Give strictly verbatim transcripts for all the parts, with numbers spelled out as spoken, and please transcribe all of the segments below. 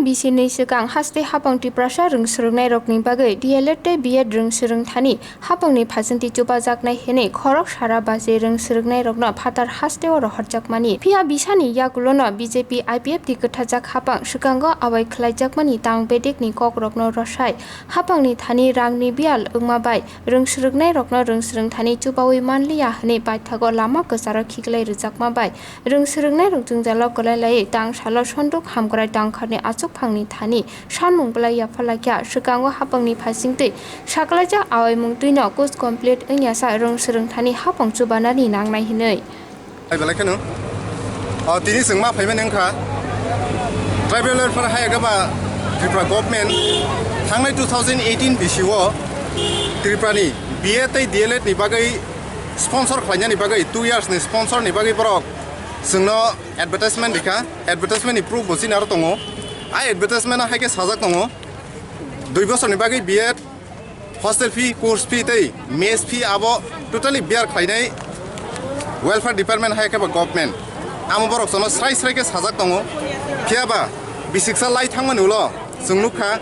Bisini swkang haste hapang Tiprasa rwng swrwngnairokni bagwi D L Ed tei B Ed rwng swrwng thani hapangni phaisingtwi chubajaknai hwnwi khorok sara bachi rwng swrwngnairokno phatar hasteo rohorjakmani. Phiya bisani yagulono B J P I P F T kwthajak hapang swkango awai khlaijakmani tang bedekni kokrokno rwsai hapangni thani rangni biyal wngma bai rwng swrwngnairokno rwng swrwng thani chubawi manliya hwnwi paithago lama kwcharo khiklai rwjakma bai rwng swrwngnairok jwngjalo kwlai laiwi tang salo Sonduk Hamkrai tangkharni achukphangni thani sanmung bwlai yapharlaikha. Swkango hapangni phaisingtwi saklaijak awaimung twino course complete wngyasa rwng swrwng thani hapang chubanani nangnai hwnwi. Hai belai kheno. O, tini chwng ma phaimani wngkha Tribal Welfare Hai Agaba Tripura Government thangnai two thousand eighteen bisio Tripurani B A tei D L Ed ni bagwi sponsor khlainani bagwi, two years ni sponsor ni bagwi borok chwngno advertisement rikha. Advertisement ni proof bo chini aro tongo. A advertisement o hai khe sajak tongo, dui bosorni bagwi B Ed, hostel fee, course fee tei mess fee abo totally bear khlainai Welfare Department hai khe ba government. Amo borok chwngno srai srai khe sajak tongo. Phiya ba bisiksa lai thangmani ulo chwng nukha.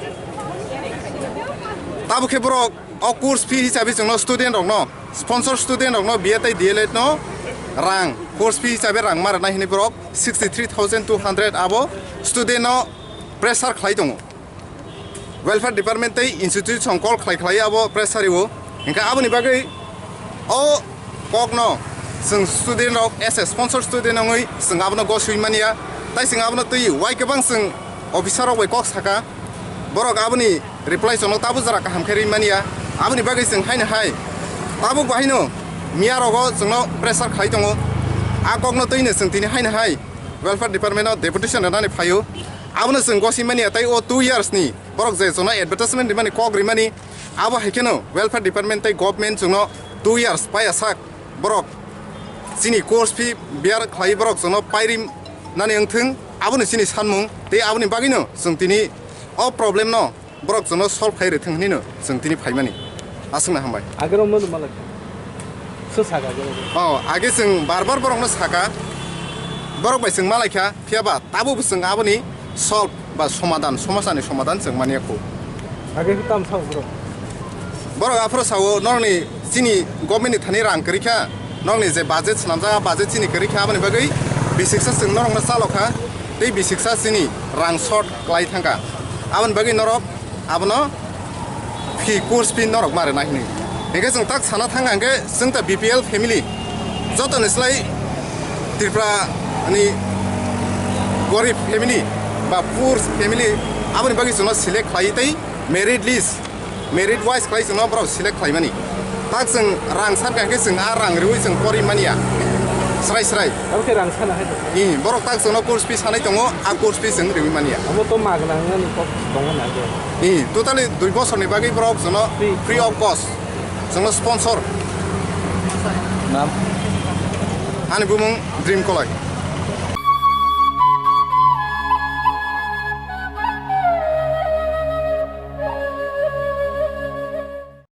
Tabuk khe borok o course fee hisabe chwngno student rokno, sponsor student rokno B A tei D L Ed no rang, course fee hisabe rang ma rwnai hwnwi borok sixty three thousand two hundred abo student no pressure khlai tongo. Welfare Department tei institution call khlai khlai abo pressure o. Hingkhe aboni bagwi o kokno chwng student rok as a sponsor student wngwi chwng abono goswi manya. Tai chwng abono twi wai kwbang chwng officer rok bai kok saka. Borok aboni reply chwngno tabuk jora kaham khe rwi manya. Aboni bagwi chwng haino hai tabuk bo haino miya rogo chwngno pressure khlai tongo. A kokno twino chwng tini haino hai Welfare Department o deputation rwnani phaio. Abono chwng goswi manya tei o two years ni borok je chwngno advertisement rimani kok rimani, abo hai kheno Welfare Department tei government chwngno two years paiya sak borok chini course fee bear khlai borok chwngno pairi nani wngthwng, aboni chini sanmung tei aboni bagwino chwng tini o problem no borok chwngno solve khai rwthwng hwnwi no chwng tini phaimani. Aswkno hambai. Agero mo malak. So saka agero. Oh, age chwng bar bar borokno saka. Borok bai chwng malaikha, phiya ba tabuk bo chwng aboni solve ba somadan, somasani somadan chwng manya kho. Age khe tam sao borok. Borok aphuru sao norokni chini government ni thani rang kwrwi kha, norokni je budget swnamjak, a budget chini kwrwi kha, aboni bagwi bisiksa chwng norokno chalo kha, tei bisiksa chini rang short klai thangkha. Aboni bagwi norok abono fee, course fee norok ma rwna hwnwi. Hinkhe chwng tak sana thang kha hinkhe chwng ta B P L family, jotoni slai Tripura ni gorib family ba poor family, aboni bagwi chwngno select khlai tei merit list, merit wise khlai chwngno borok select khlaimani. Tak chwng rang san kha hinkhe chwng a rang riwi chwng pori manya srai srai. Abo khe rang sana hai. I, borok tak chwngno course fee sanai tongo, a course fee chwng riwi manya. Abo to magna wngnani kok tongo na khe. I, totally dui bosorni bagwi borok chwngno free, free of cost chwngno sponsor. Nam? Ani bumung Dream Koloi.